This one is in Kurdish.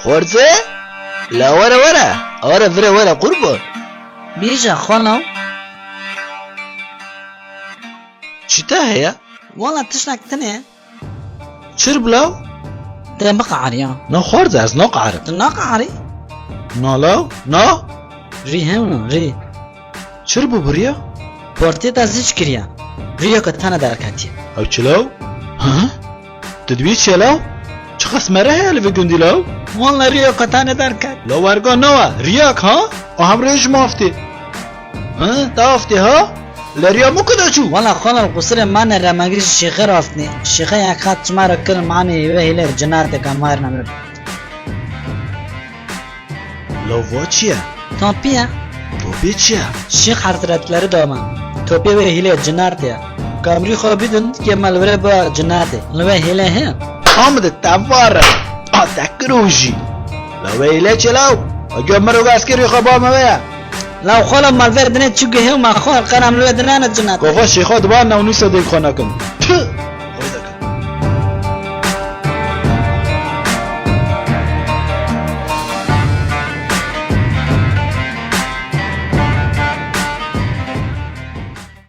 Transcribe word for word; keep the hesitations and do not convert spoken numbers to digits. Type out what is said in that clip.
Xorze? La were were. Were vire were qurban. Bêje xwano. Çi te heye? Wala tiştek tine. Çir bila? Te biqariya. Na xorze ez naqarim. Tu naqarî? Na la? Na? Rî hewno, rî. Çir bû biriya? Portê te zîc kiriye. Riyeke tane derketiye. Ew çi law? Hı? Tu dibî çi law? Çiqas mere heye li vî gundî law? Walla riyeke tane derket. La werga nawe, riyak ha? O hemrê ji ma aftê. Hı? Ta aftê ha? Le riya min ku da çû? Walla xala qusirê mane remegirî şêxe rastnê. Şêxe yek xat çima re kirin mane hêve hêle cinateke mar nemir. Lava çi ye? Topî ye. Topî çi ye? Şêx Hezretleri dama. Topê wê hîlê cinatê ye. Kamrî xwe bidin, kê me li vire ba cinatê. Li wê hîlê he? Tam de tevare. A te kiro jî. La wê hîlê çi law? A gö miro gaskirî xwe ba me wê ye. La xwe la me li vê dinê çi guhê me xwe, qenam li wê dinane cinatê. Kova şêxa diba ne û nîsa dê xwe nakin.